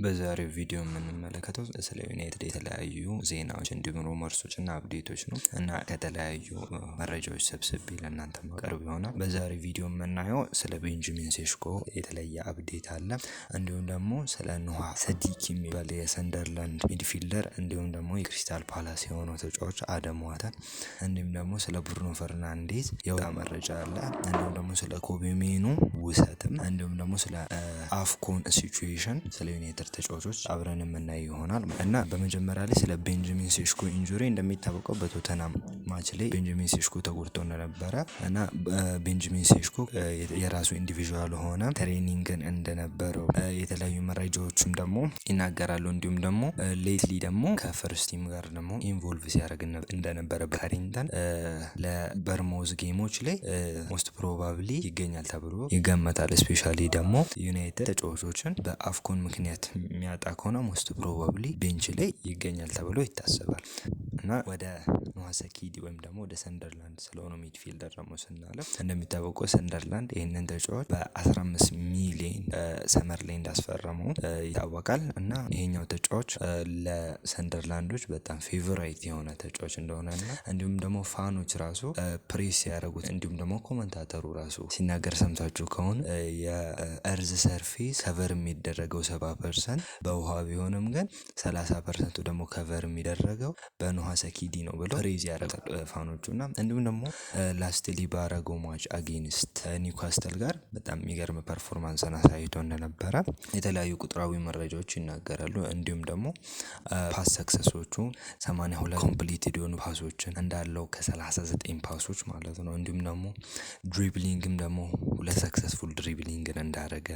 በዛሬው ቪዲዮ የምንመለከተው ስለ ዩናይትድ የተለያዩ ዜናዎች እንዲሁም rumors ኦች እና update ኦች ነው እና ከተለያዩ መረጃዎች ሰብስቤ ለእናንተ ማቀርብ ይሆናል። በዛሬው ቪዲዮ የምናየው ስለ ቤንጃሚን ሴሽኮ የተለየ update አለ። እንዲሁም ደግሞ ስለ ኖሃ ሰዲኪ የሚባል የሰንደርላንድ midfielder፣ እንዲሁም ደግሞ የክሪስታል ፓላስ የሆነው ተጫዋች አደም ዋርተን፣ እንዲሁም ደግሞ ስለ ብሩኖ ፈርናንዴዝ የወጣ መረጃ አለ። እንዲሁም ደግሞ ስለ ኮቢ ሜኑ ውሰትም፣ እንዲሁም ደግሞ ስለ AFCON situation፣ ስለ ዩናይትድ ተጫዋቾች አብረን የምናይ ይሆናል። እና በመጀመሪያ ላይ ስለ ቤንጃሚን ሴሽኮ injury፣ እንደሚታወቀው በቶተናም match ላይ ቤንጃሚን ሴሽኮ ተጎድቶ እንደነበረ እና ቤንጃሚን ሴሽኮ የራሱ individual ሆነ training ን እንደነበረው የተለያዩ መረጃዎችም ደግሞ ይናገራሉ። እንዲሁም ደግሞ lately ደግሞ ከ first team ጋር ደግሞ involve ሲያደርግ እንደነበረ በካሪንግተን ለበርሞዝ game ኦች ላይ most probably ይገኛል ተብሎ ይገመታል። Especially ደግሞ ዩናይትድ ተጫዋቾችን በ AFCON ምክንያት የሚያጣ ከሆነ most probably bench ላይ ይገኛል ተብሎ ይታሰባል። እና ወደ ኖሃ ሰኪዲ ወይም ደግሞ ወደ ሰንደርላንድ ስለሆነ midfielder ደግሞ ስናለፍ፣ እንደሚታወቀው ሰንደርላንድ ይህንን ተጫዋች በ15 ሚሊዮን summer ላይ እንዳስፈረመው ይታወቃል። እና ይሄኛው ተጫዋች ለሰንደርላንዶች በጣም favorite የሆነ ተጫዋች እንደሆነ እና እንዲሁም ደግሞ fan ኦች ራሱ ፕሬስ ያደረጉት፣ እንዲሁም ደግሞ commentator ኡ ራሱ ሲናገር ሰምታችሁ ከሆነ የ earth surface cover የሚደረገው 70% በውሃ ቢሆንም ግን 30% ኡ ደግሞ cover የሚደረገው በኖሃ ሰኪዲ ነው ብሎ praise ያደርጋል fan ኦቹ። እና እንዲሁም ደግሞ lastly ባረገው match against ኒውካስተል ጋር በጣም የሚገርም performance ን አሳይቶ እንደነበረ የተለያዩ ቁጥራዊ መረጃዎች ይናገራሉ። እንዲሁም ደግሞ pass success ኦቹ 82 completed የሆኑ pass ኦችን እንዳለው ከ39 pass ኦች ማለት ነው። እንዲሁም ደግሞ dribbling ም ደግሞ ሁለት successful dribbling ን እንዳረገ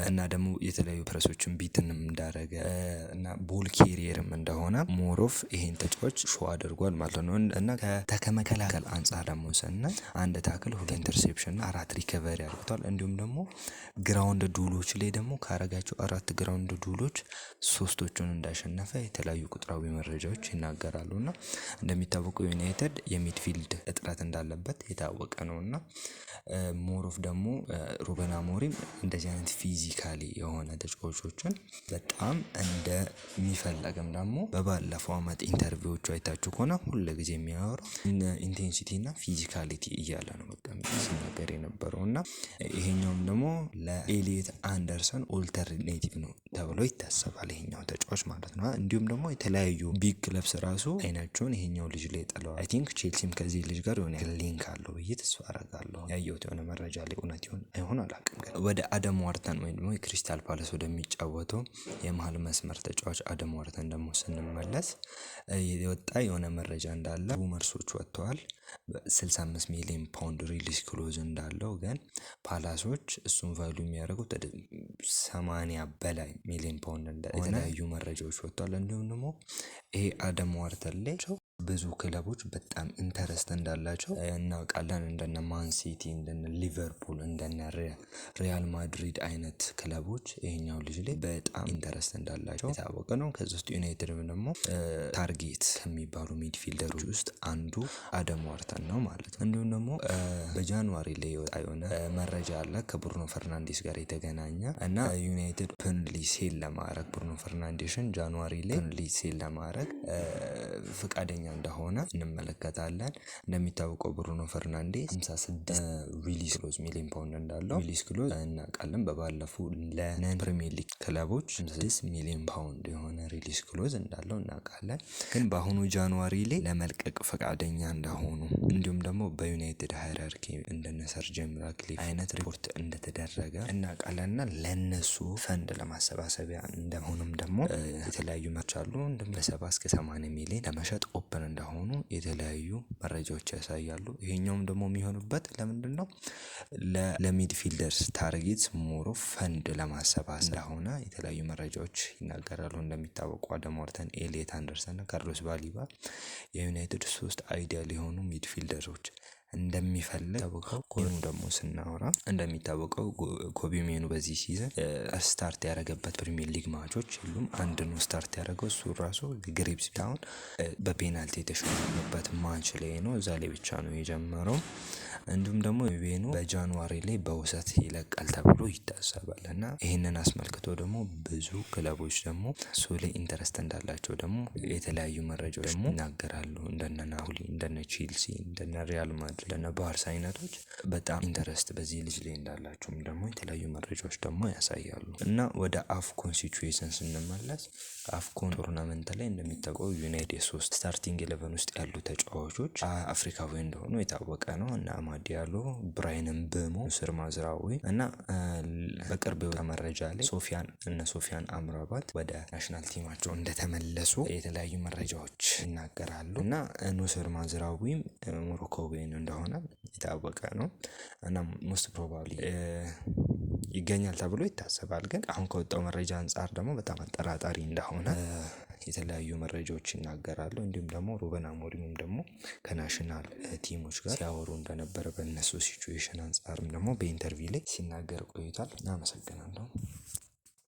እና ደግሞ የተለያዩ press ኦችን beat ንም እንዳረገ እና ball carrier ም እንደሆነ more of ይሄን ተጫዋች show አድርጓል ማለት ነው። እና ከመከላከል አንጻር ደግሞ ስናይ አንድ tackle፣ ሁለት interception እና አራት recovery አድርጓል። እንዲሁም ደግሞ ground duel ኦች ላይ ደግሞ ካረጋቸው አራት ground duel ኦች ሶስቶቹን እንዳሸነፈ የተለያዩ ቁጥራዊ መረጃዎች ይናገራሉ። እና እንደሚታወቀው ዩናይትድ የ midfield እጥረት እንዳለበት የታወቀ ነው። እና more of ደግሞ ሩበን አሞሪም እንደዚህ አይነት physically የሆነ ተጫዋቾችን በጣም እንደሚፈለግም ደግሞ በባለፈው አመት interview ዎቹ አይታችሁ ከሆነ ሁል ጊዜ የሚያወራው intensity እና physicality እያለ ነው በቃ ሲናገር የነበረው። እና ይሄኛውም ደግሞ ለኤሊየት አንደርሰን alternative ነው ተብሎ ይታሰባል ይሄኛው ተጫዋች ማለት ነው። እንዲሁም ደግሞ የተለያዩ big clubs ራሱ አይናቸውን ይሄኛው ልጅ ላይ ጥለዋል። I think ቼልሲም ከዚህ ልጅ ጋር የሆነ link አለው ብዬ ተስፋ አደርጋለሁ። ያየሁት የሆነ መረጃ ላይ እውነት ይሁን አይሆን አላውቅም። ግን ወደ አደም ዋርተን ወይም ደግሞ የክሪስታል ፓላስ ወደሚጫወተው የመሀል መስመር ተጫዋች አደም ዋርተን ደግሞ ስንመለስ የወጣ የሆነ መረጃ እንዳለ rumors ኦች ወጥተዋል። 65 ሚሊዮን ፓውንድ release clause እንዳለው፣ ግን ፓላሶች እሱን value የሚያደርጉት ወደ 80 በላይ ሚሊዮን ፓውንድ እንደሆነ የተለያዩ መረጃዎች ወጥተዋል። እንዲሁም ደግሞ ይሄ አደም ዋርተን ላይ ብዙ ክለቦች በጣም interest እንዳላቸው እናውቃለን። እንደነ ማን ሲቲ፣ እንደነ ሊቨርፑል፣ እንደነ ሪያል ማድሪድ አይነት ክለቦች ይሄኛው ልጅ ላይ በጣም interest እንዳላቸው የታወቀ ነው። ከዚህ ውስጥ ዩናይትድም ደግሞ target ከሚባሉ midfielder ኦች ውስጥ አንዱ አደም ዋርተን ነው ማለት ነው። እንዲሁም ደግሞ በ January ላይ የወጣ የሆነ መረጃ አለ ከብሩኖ ፈርናንዴስ ጋር የተገናኘ። እና ዩናይትድ openly sell ለማድረግ፣ ብሩኖ ፈርናንዴሽን January ላይ openly sell ለማድረግ ፈቃደኛ እንደሆነ እንመለከታለን። እንደሚታወቀው ብሩኖ ፈርናንዴስ 56 release clause ሚሊዮን ፓውንድ እንዳለው release clause እናውቃለን። በባለፉ ለ non ፕሪሚየር ሊግ ክለቦች 56 ሚሊዮን ፓውንድ የሆነ release clause እንዳለው እናውቃለን። ግን በአሁኑ January ላይ ለመልቀቅ ፈቃደኛ እንደሆኑ፣ እንዲሁም ደግሞ በዩናይትድ hierarchy እንደነ ሰር ጂም ራትክሊፍ አይነት ሪፖርት እንደተደረገ እናውቃለን። እና ለእነሱ ፈንድ ለማሰባሰቢያ እንደሆኑም ደግሞ የተለያዩ መች አሉ፣ በ70 እስከ 80 ሚሊዮን ለመሸጥ open እንደሆኑ የተለያዩ መረጃዎች ያሳያሉ። ይሄኛውም ደግሞ የሚሆኑበት ለምንድን ነው? ለ midfielders target more fund ለማሰባሰብ እንደሆነ የተለያዩ መረጃዎች ይናገራሉ። እንደሚታወቁ አደም ዋርተን፣ ኤሊየት አንደርሰን እና ካርሎስ ባሊባ የዩናይትድ ሶስት ideal የሆኑ midfielder ኦች እንደሚፈልግ ታወቀው። ጎኑ ደግሞ ስናወራ እንደሚታወቀው ኮቢ ሜኑ በዚህ season start ያደረገበት ፕሪሚየር ሊግ match ኦች የሉም። አንድ ነው start ያደረገው፣ እሱ ራሱ ግሪምስቢ ታውን በ penalty የተሸነፉበት match ላይ ነው። እዛ ላይ ብቻ ነው የጀመረው። እንዲሁም ደግሞ ቤኑ በ January ላይ በውሰት ይለቃል ተብሎ ይታሰባል። እና ይህንን አስመልክቶ ደግሞ ብዙ ክለቦች ደግሞ እሱ ላይ interest እንዳላቸው ደግሞ የተለያዩ መረጃዎች ደግሞ ይናገራሉ። እንደነ ናፖሊ፣ እንደነ ቼልሲ፣ እንደነ ሪያል ማድሪድ፣ እንደነ ባርሳ አይነቶች በጣም interest በዚህ ልጅ ላይ እንዳላቸውም ደግሞ የተለያዩ መረጃዎች ደግሞ ያሳያሉ። እና ወደ AFCON situation ስንመለስ፣ AFCON tournament ላይ እንደሚታወቀው ዩናይትድ የሶስት starting 11 ውስጥ ያሉ ተጫዋቾች አፍሪካዊ እንደሆኑ የታወቀ ነው። እና አማድ ዲያሎ፣ ብራይን ምቤሞ፣ ኑሴር ማዝራዊ እና በቅርብ መረጃ ላይ እነ ሶፊያን አምራባት ወደ national team ኣቸው እንደተመለሱ የተለያዩ መረጃዎች ይናገራሉ። እና ኑሴር ማዝራዊም ሞሮኮዊ እንደሆነ የታወቀ ነው። እና most probably ይገኛል ተብሎ ይታሰባል። ግን አሁን ከወጣው መረጃ አንፃር ደግሞ በጣም አጠራጣሪ እንደሆነ የተለያዩ መረጃዎች ይናገራሉ። እንዲሁም ደግሞ ሩበን አሞሪምም ደግሞ ከ national team ኦች ጋር ሲያወሩ እንደነበረ በእነሱ situation አንፃርም ደግሞ በ interview ላይ ሲናገር ቆይቷል። አመሰግናለሁ።